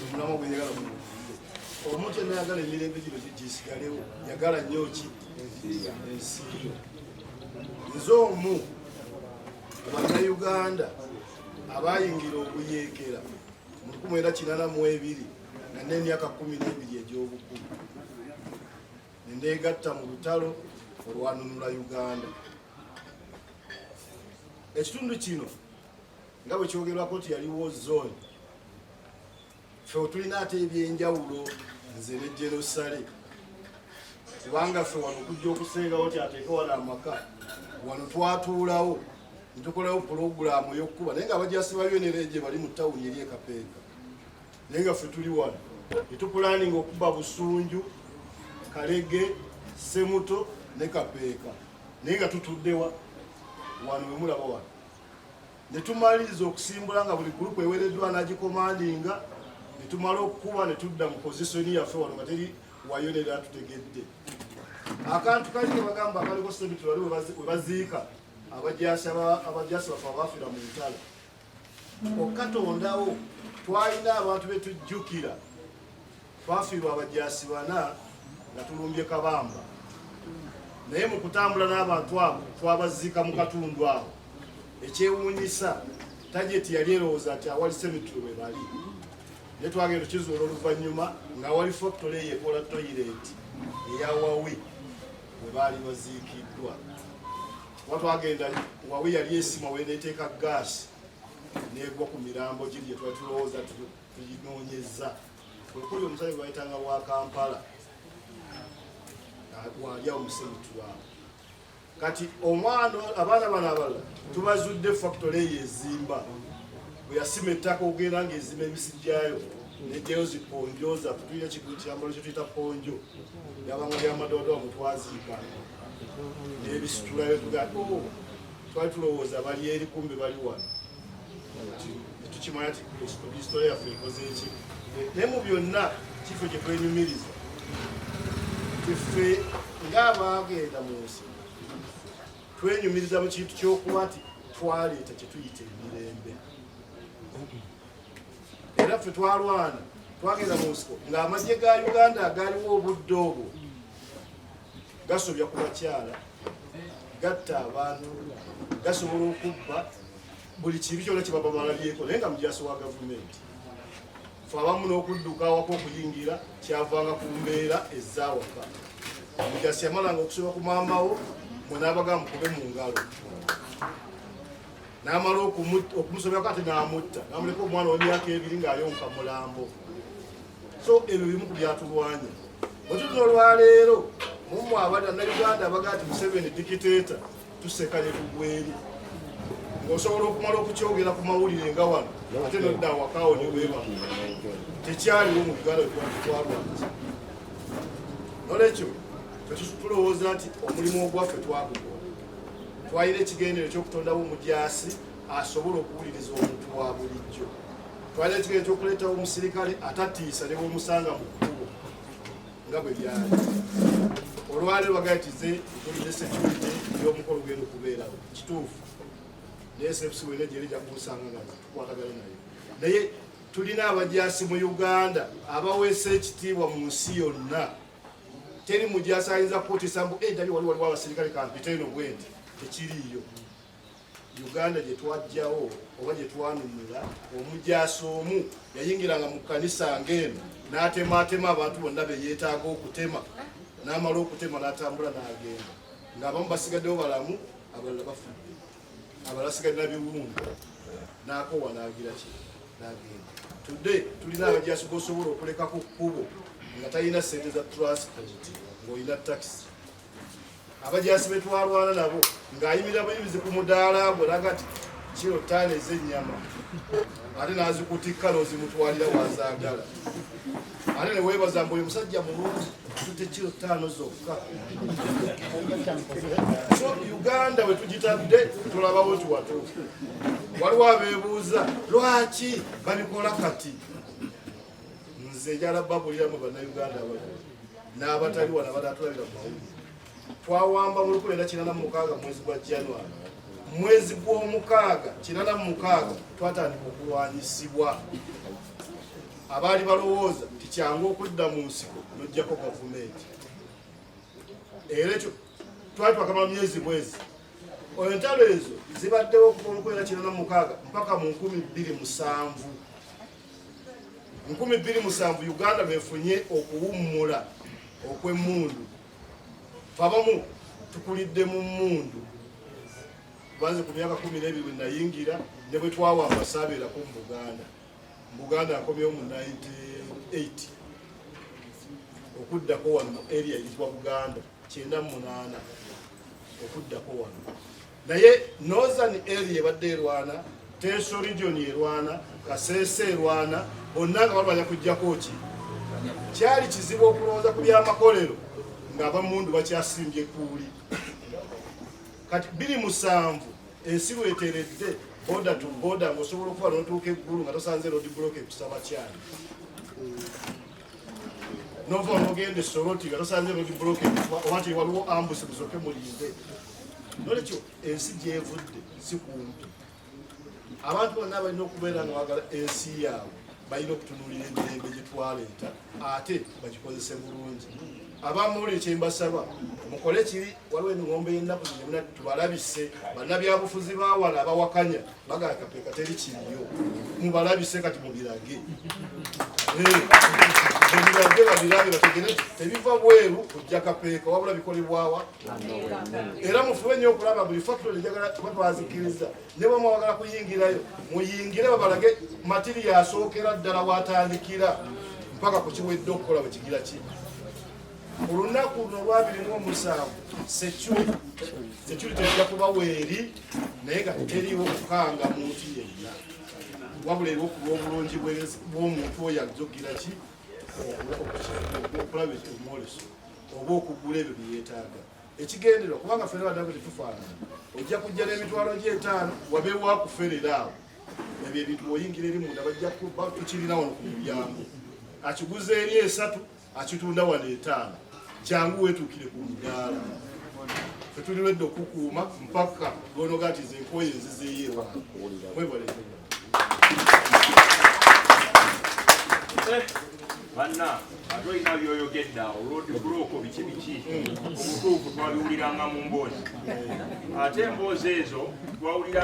Omulamwa gwenjagala muwulire. Omuntu yenna ayagala emirembe gino gisigalewo, yagala nnyo ki? Ensi yo. Nze omu ku Bannayuganda abayingira obuyeekera mu 1982 nga n'emyaka 12 egy'obukulu, ne neegatta mu lutalo olwanunula Uganda. Ekitundu kino nga bwe kyogerwako nti yaliwo zone, ffe tulina ate ebyenjawulo, nze ne Jenosale, kubanga ffe wano okujja okusengawo ti ateeke wano amaka, wano twatuulawo netukolawo pulogulaamu ey'okukuba, naye nga abajasi ba UNLA gye bali mu tawuni eri ekapeeka, naye nga ffe tuli wano netupulaninga okuba Busunju, Kalege, Semuto ne Kapeeka, naye nga tutuddewa wano wemulaba wano. Netumaliriza okusimbula nga buli gurupu ewereddwa nagikomandinga, netumala okukuba netudda mu pozisoni yaffe wano nga teri wayo nera tutegedde akantu kali kebagamba akaliko cemetery wali webaziika abajasi baffe abafiira mu ntalo. Okatondawo twalina abantu betujjukira, twafiirwa abajasi bana nga tulumbye Kabamba, naye mu kutambula n'abantu abo twabaziika mu katundu awo. Ekyewuunyisa, target yali erowooza nti awali cemetery we bali, naye twagenda okizuula oluvannyuma ng'awali factory eyo ekola toilet eyawawi we baali baziikiddwa. Kuba twagenda wawi yali esima weneeteeka gaasi negwa ku mirambo giri gye twali tulowooza tuginoonyeza. Kwekuli omusajja gwe bayitanga wa Kampala wali awo mu cemetery awo. Kati omwana, abaana bano abalala tubazudde factory eyo ezimba bwe yasima ettaka okugenda ng'ezimba emisi gyayo nejjayo ziponjo zaffe. Tulina ekyambalo kyetuyita ponjo, yabanga lyamadowadowa mutwaziika n'ebisitulayo tuga oh, twali tulowooza bali eri, kumbe bali wano. Tukimanya nti history yaffe ekoze eki, naye mu byonna kifo gye twenyumiriza tiffe ng'abaagenda mu nsi twenyumiriza mu kintu ky'okuba nti twaleeta kye tuyita emirembe. Era ffe twalwana, twagenda mu nsiko ng'amagye ga Uganda agaaliwo obudde obwo gasobya ku bakyala, gatta abantu, gasobola okubba buli kibi kyonna kyebaba balabyeko, naye nga mujasi wa gavumenti. Fe abamu n'okudduka awaka okuyingira kyavanga ku mbeera ezawaka. Omujasi yamalanga okusoba ku maamawo mwe n'abaga mukube mu ngalo, n'amala okumusobyako ate n'amutta, n'amuleka omwana w'emyaka 2 ng'ayonka mulambo. So ebyo bimu ku byatulwanya. Bwetutuna olwaleero mumwe abali Bannayuganda abagaa nti Museveni dictator, tuseka ne tugweri ng'osobola okumala okukyogera ku mawulire nga wano ate nodda awakaawo ne weebaka. Tekyaliwo mu Uganda twalwanyisa. Nolwekyo tulowooza nti omulimu ogwaffe twagukola. Twalina ekigendero ekyokutondawo omujaasi asobola okuwuliriza omuntu wa bulijjo. Twalina ekigendero ekyokuleetawo omusirikale atatiisa ne bwomusanga mu kkubo nga bwe byali. Olwaleero bagala tize tulinde security y'omukolo genda okubeerawo, kituufu, naye SFC wena gyeri ejja kunsanga nga tukwatagana naye. Naye tulina abajaasi mu Uganda abaweesa ekitiibwa mu nsi yonna. Teri mujaasi ayinza kukutiisa mbu ndabye wali waliwo abasirikale kampita eno bwenti, tekiriiyo. Uganda gye twajjawo oba gye twanunula, omujaasi omu yayingiranga mu kkanisa ng'eno n'atemaatema abantu bonna be yeetaaga okutema, n'amala okutema n'atambula n'agenda, ng'abamu basigaddewo balamu, abalala bafudde, abalala basigadde na biwundu, n'akoowa n'agira ki n'agenda. Today tulina abajaasi g'osobola okuleka ku kkubo nga talina ssente za transport ng'olina takisi. Abajaasi be twalwana nabo ng'ayimirira buyimizi ku mudaala gwe naga nti kiro 5 ez'ennyama, ate n'azikutikka n'ozimutwalira wazaagala, ate ne weebaza mbu oyo musajja mulungi, tutte kiro 5 zokka. So Uganda bwe tugitadde tulabawo nti watuufu. Waliwo abeebuuza lwaki babikola kati. Nze njala babuliramu Bannayuganda abali n'abatali wano abatatulabira mu mawulire. Twawamba mu 1986 mwezi gwa January, mwezi gw'omukaaga 86 twatandika okulwanyisibwa. Abaali balowooza nti kyangu okudda mu nsiko n'oggyako gavumenti, era ekyo twali twakamala myezi mwezi. Entalo ezo zibaddewo okuva mu 1986 mpaka mu 2007. 2007 Uganda lwefunye okuwummula okw'emmundu. Fe abamu tukulidde mu mmundu, banze ku myaka 12 bwe nayingira ne bwe twawamba saabeerako mu Buganda. Mu Buganda nkomyewo mu 98 okuddako wano mu area eyitibwa Buganda, 98 okuddako wano. Naye Northern area ebadde erwana, Teso region erwana, Kasese erwana, bonna nga balwanya kujjako ki. Kyali kizibu okulowooza ku byamakolero ng'abamundu bakyasimbye kuuli. Kati 2007 ensi lweteredde border to border, ng'osobola okuba n'otuuka eggulu nga tosanze road block ekusaba kyali, nova nogenda esoroti nga tosanze road block oba nti waliwo ambusi musoke mulinde. Nolekyo ensi gyevudde si kumpi. Abantu bonna balina okubeera nga bagala ensi yaabwe, balina okutunuulira emirembe gye twaleeta ate bagikozese bulungi. Abamuwulire, kyembasaba mukole kiri, waliwo emingombe y'ennaku zino tubalabise bannabyabufuzi bawala abawakanya bagala Kapeeka teri kiriyo. Mubalabise kati, mubirage, mubirage babirabe, bategere tebiva bweru kujja Kapeeka, wabula bikolebwawa. Era mufube nnyo okulaba buli factory njagala kuba twazikiriza, ne bwe mwagala kuyingirayo muyingire, babalage material asookera ddala watandikira mpaka ku kiwedde okukola bwe kigira ki. Ku lunaku luno olwa 27 security ejja kuba weeri, naye nga teriiwo kukanga muntu yenna, wabula eriwo ku lw'obulungi bw'omuntu oyo ajja okugira ki, okulaba omwoleso oba okugula ebyo byeyeetaaga. Ekigendererwa, kubanga ffena bannange tetufaanana, ojja kujja n'emitwalo gy'etaano, wabeewo akuferera awo. Ebyo ebintu bw'oyingira eri munda bajja kuba tukirina wano ku mulyango, akiguza eri esatu, akitunda wano etaano. Jangu weetuukire ku mudaala, fe tuli lwedde okukuuma mpaka lwonoga nti ze nkooye nzizeeyo ewange. Mwebale. Banna, ate olina byoyogedde awo, road block biki biki, obutuufu twabiwuliranga mu mboozi, ate emboozi ezo twawulira.